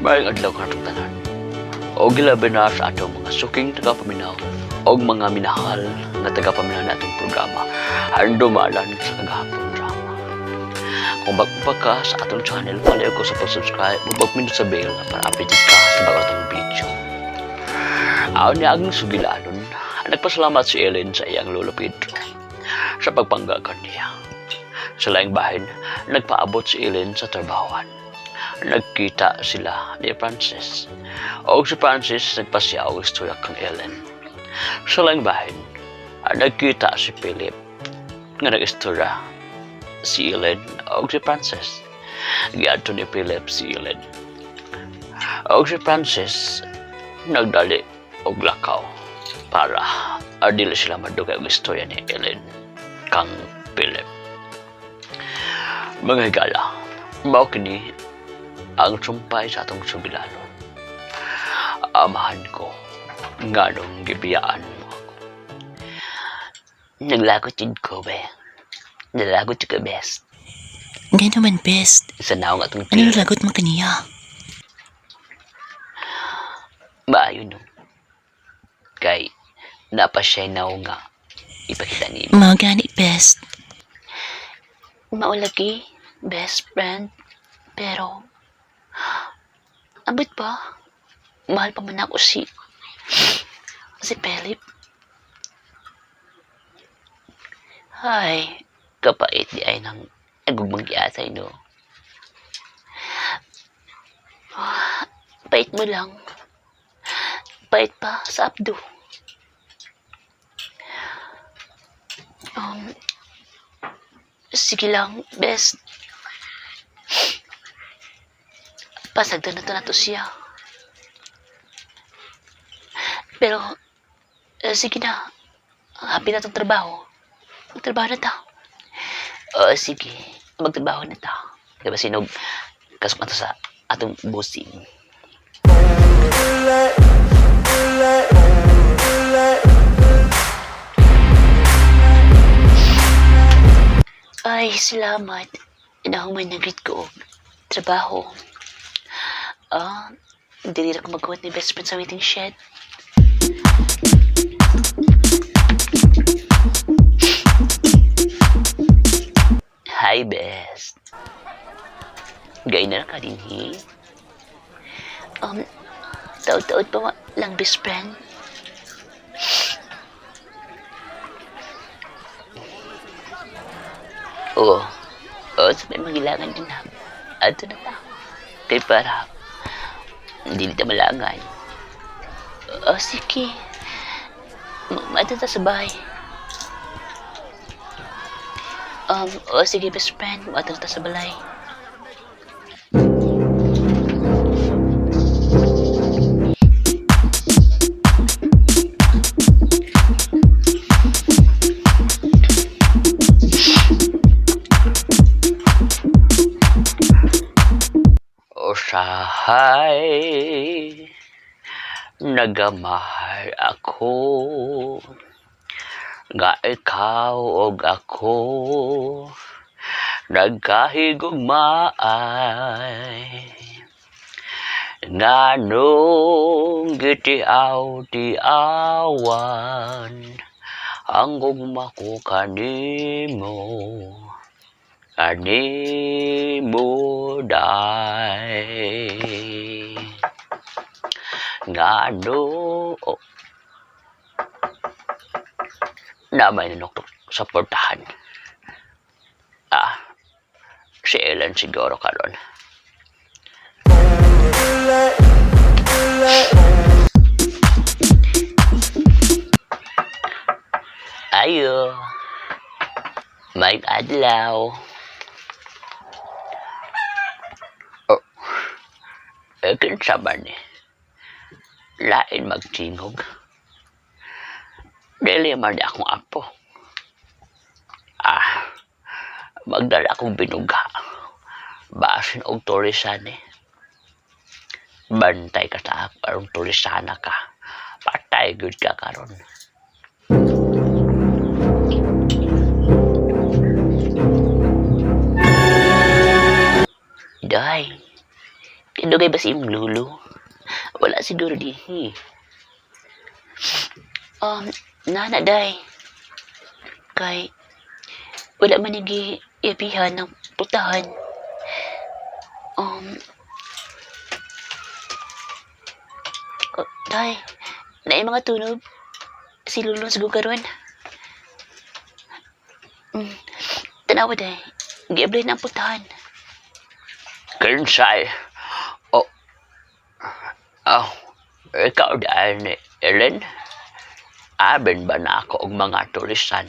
Maayong adlaw kanatong tanan. Og gilabi na sa atong mga suking tagapaminaw og mga minahal nga tagapaminaw na atong programa Handumanan sa Kagahapon Drama. Kung bago pa ka sa atong channel, palayo ko sa pag-subscribe ug pagpindot sa bell para updated ka sa bago atong video. Aon niya ang sugilanon, nagpasalamat si Ellen sa iyang lolo Pedro sa pagpangga kaniya. Sa laing bahin, nagpaabot si Ellen sa trabahoan. Nagkita sila ni Francis. Og si Francis nagpasya og istorya kang Ellen. Sa laing bahin, nagkita si Philip nga nag-istorya si Ellen og si Francis. Giadto ni Philip si Ellen. Og si Francis nagdali og lakaw para dili sila madugay og istorya ni Ellen kang Philip. Mga higala, mao kini ang sumpay sa atong sugilanon. Amahan ko, nganong gibiyaan mo ako. Naglagot jud ko, be. Nalagot jud ka, best. Ngano man, best? Sa naong atong Ano lagot mo kaniya? Maayo, no? Kay, napa siya naong nga ipakita ni Mao gani, best. Maulagi, best friend. Pero, abot ba? Mahal pa man ako si Philip. Ay, kapait di ay nang agugmang giatay, no? Pait mo lang. Pait pa sa abdo. Sige lang, best. Pasagdan na to nato siya. Pero, sige na. Happy na tong trabaho. Magtrabaho na ta. Oo, sige. Magtrabaho na ta. Diba sinog, kasok na to sa atong busing. Ay, salamat. Inahuman na grid ko og trabaho. Ah, dili ra ko maghuwat ni best friend sa waiting shed. Hi, best. Gay na ka din, he? Taod-taod pa lang, best friend. Oo. Oo, sa may magilangan din ha. Ato na ta. Kay para, hindi nita malangan. Oo, sige. Mato ta sa bahay. Oo, sige, best friend. Mato ta sa balay. Usahay, nagamahal ako, nga ikaw og ako, nagkahigugmaay. Nganong gitiaw-tiawan, ang gugma ko kanimo, kanimo day. Ngano, oh, na may nanuktok sa portahan. Ah, si Ellen siguro karon. Ayo. May adlaw. Oh, eh, kinsa ba ni? Lain magtingog. Dili man di akong apo. Ah, magdala akong binuga. Basin og tulisan eh. Bantay ka sa ako, aron tulisana ka. Patay gud ka karon. Day, Dugay ba si imong lolo? Wala siguro dinhi. Nana day. Kay wala man nigi iabihan ng putahan. Oh, day, naay mga tunob. Si Lolo siguro karon. Tanawa day. Giablay na ang putahan. Kinsay? Oh, oh, ikaw dahil ni Ellen? Abin ba na ako og mga tulisan?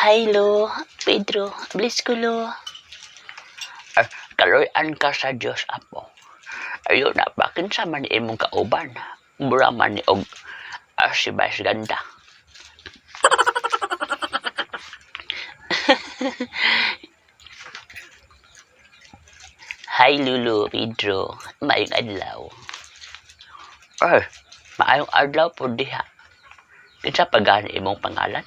Hi, Lo. Pedro. Bless ko, Lo. Ah, kaloy-an ka sa Dios, Apo. Ayun na, bakit sa man imong kauban? Mura man ni og si Vice Ganda. Hi, Lulu. Pedro. Maayong adlaw. Ay, maayong adlaw po diha. Kinsa pa gani imong pangalan?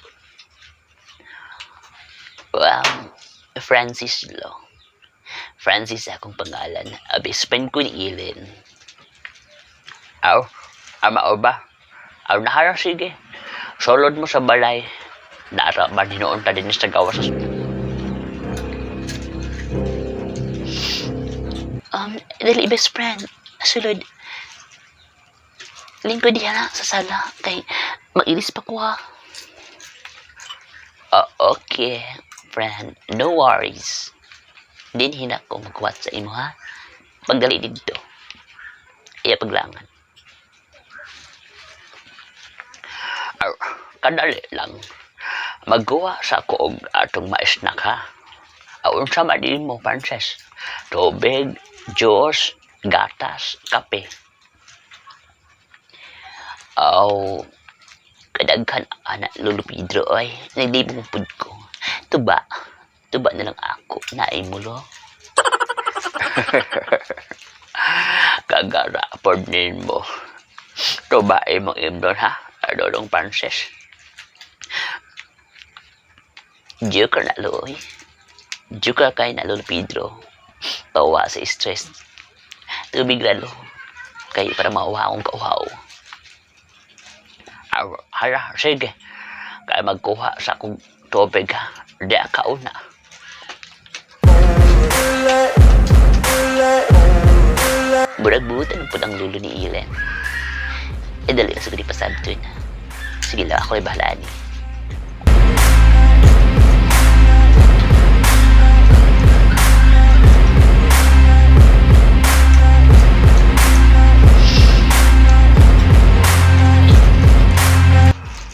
Francis, Lo. Francis akong pangalan. Best friend ko ni Ellen. Aw, ama o ba? Aw, nahara sige. Sulod mo sa balay. Nara man hinuon ta din sa gawas sa. Dali, best friend. Sulod. Lingkod diha sa sala. Kay mag-ilis pa ko ha. Oh, okay, friend. No worries. Din hina ko magkuhat sa imo ha. Pagdali dito. Iya paglangan. Aw, kadali lang. Magkuha sa ko og atong mais-snack ha. Aw, unsa man mo, Frances? Tubig, juice, gatas, kape. Aw, kadaghan ana Lolo Pedro ay naglibong pud ko. Tuba. Tuba na lang ako. Naay mo lo. Kagara pod nimo. Tuba imong imnon ha, Lolong Frances. Joker na lo oy. Joker kay na Lolo Pedro. Pawa sa stress. Tubig ra lo. Kay para mauha akong kauhaw. Aw, hala, sige. Kay magkuha sa akong tubig ha. Di ka una. Murag butan pud ang lulo ni Ellen. E dali na siguro pasabton. Sige lang, ako ay bahala ni.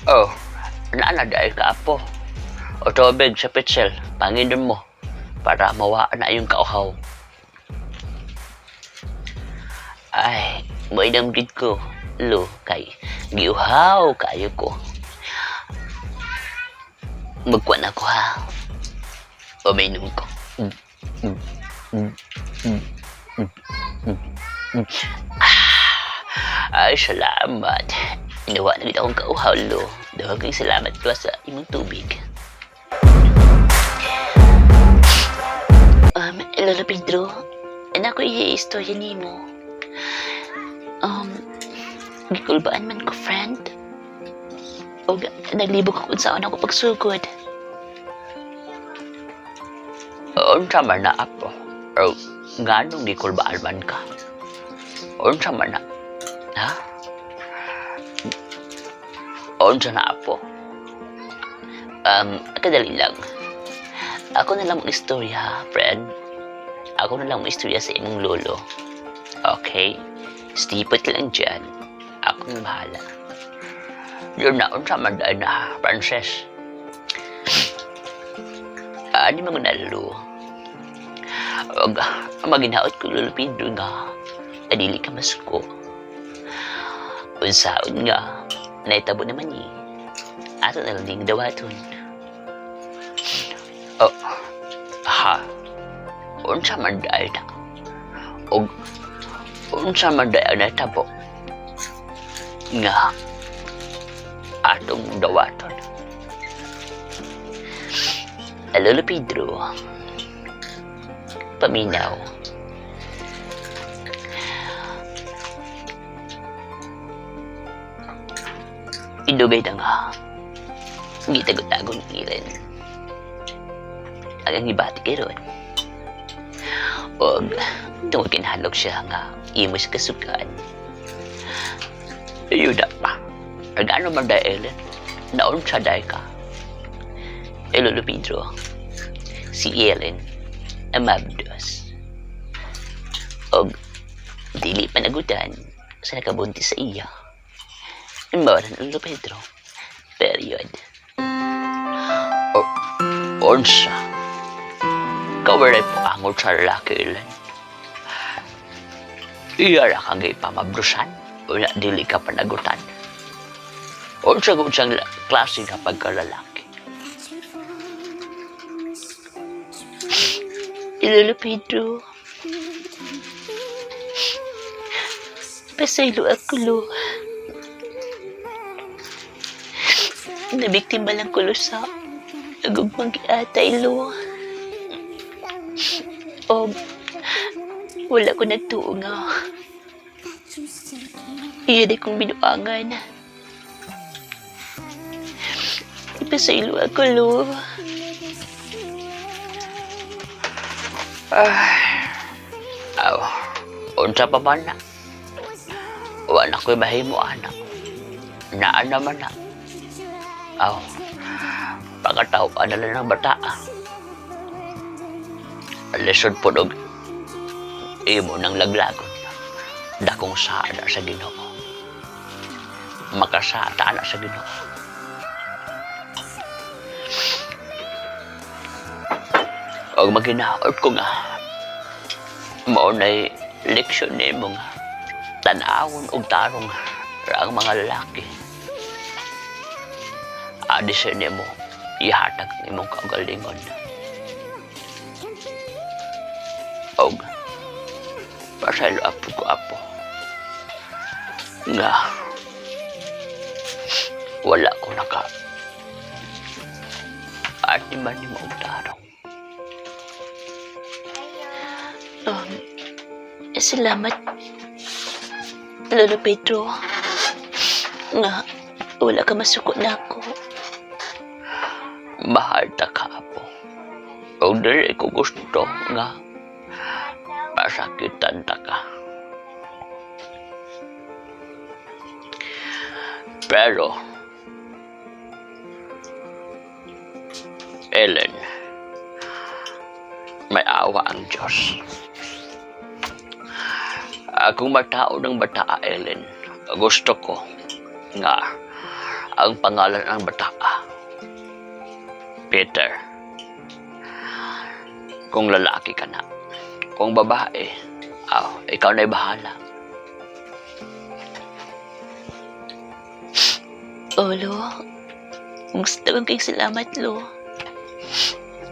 Oh, naana dahil ka apo. O tubig sa pitsel, panginom mo para mawa na yung kauhaw. Ay, mainam gid ko. Lo, kay giuhaw kayo ko. Magkuan ako ha. O mainom ko. Ah, ay, salamat. Inawa na gid akong kauhaw, lo. Daghang salamat ko sa imong tubig. Lolo Pedro, anak ko i-istorya nimo. Gikulbaan man ko, friend. Og naglibog ako sa ako pagsugod. Unsa man na apo? O nganong gikulbaan man ka? Unsa man na? Ha? Unsa na apo? Kadali lang. Ako na lang mag-istorya, friend. Ako na lang mag-istorya sa imong lolo. Okay? Stipot ka lang dyan. Ako nang bahala. Yun na, unsa man dahil na, Frances. Ani mga nalo. Og maginaot ko Lolo Pedro nga adili ka masuko. Unsaon nga naitabo naman ni. Ato na lang ding dawaton. Oh, ha? Unsa man dahil na? Og unsa man dahil na tabo? Nga atong dawaton. Lolo Pedro, Paminaw. Idugay na nga. Gitago-tago ni Ellen ang gibati karon. Og tungod kay nahadlok siya nga imo siya kasukan. Yuda pa. Nag-ano man dahil, Ellen? Naunsa dahil ka? Eh, Lolo Pedro, si Ellen amabdos. Og dili panagutan sa nakabuntis sa iya. Mao ra, Lolo Pedro. Period. Unsa? Ikaw walay paangot sa lalaki, Ellen. Iya ra kang ipamabrusan. Wala, dili ka panagutan. Unsa kung siyang klase nga pagkalalaki? Lolo Pedro, pasaylo ako, Lo. Nabiktima lang ko, Lo, sa nagugmang giatay, Lo. O, wala ko nagtuo nga iya di kong binuangan. Ipasaylo ako, Lo. Aw, unsa pa man na? Wala ko'y mahimo, anak. Naa naman na. Aw, pagkatao na lang ng bata. Lisod po og imo nang laglagon. Dakong saada sa Ginoo. Makasata na sa Ginoo. Og maginaot ko nga mao na'y leksyon nimo nga tan-awon og tarong ra ang mga lalaki. Adi sa nimo ihatag ang imong kaugalingon. Og pasaylo apo ko, apo, nga wala ko naka ati man nimo og tarong. Salamat, Lolo Pedro, nga wala ka masuko na ako. Mahal ta ka, apo. Og dili ko gusto nga pasakitan ta ka. Pero, Ellen, may awa ang Diyos. Kung matao ng bata, Ellen, gusto ko nga ang pangalan ng bata, Peter. Kung lalaki ka na. Kung babae, ikaw na'y bahala. Oh, Lo. Gusto kong kayong salamat, Lo.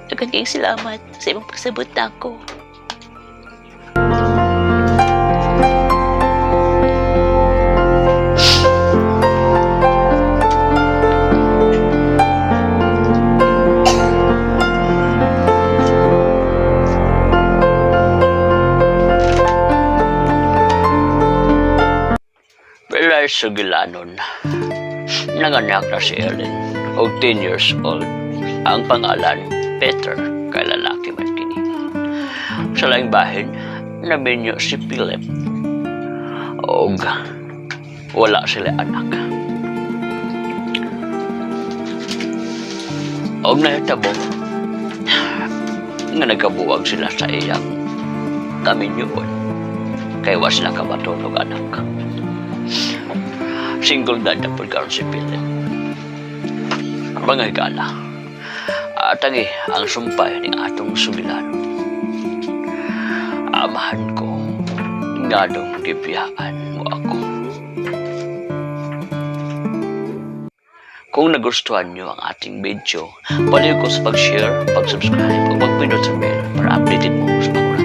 Daghan kayong salamat sa imong pagsabot nako. Pilar Sugilanon. Nanganak na si Ellen, og 10 years old. Ang pangalan, Peter, kay lalaki man kini. Sa laing bahin, naminyo si Philip. Og wala sila anak. Og nahitabo nga nagkabuwag sila sa iyang kaminyoon. Kay wa sila kabaton og anak. Single dad na pud karon si Philip. Mga higala, atangi ang sumpay ni atong sugilan. Amahan ko, nganong gibiyaan mo ako? Kung nagustuhan nyo ang ating video, paliw ko sa pag-share, pag-subscribe, o pag-pindot sa bell para updated mo sa mga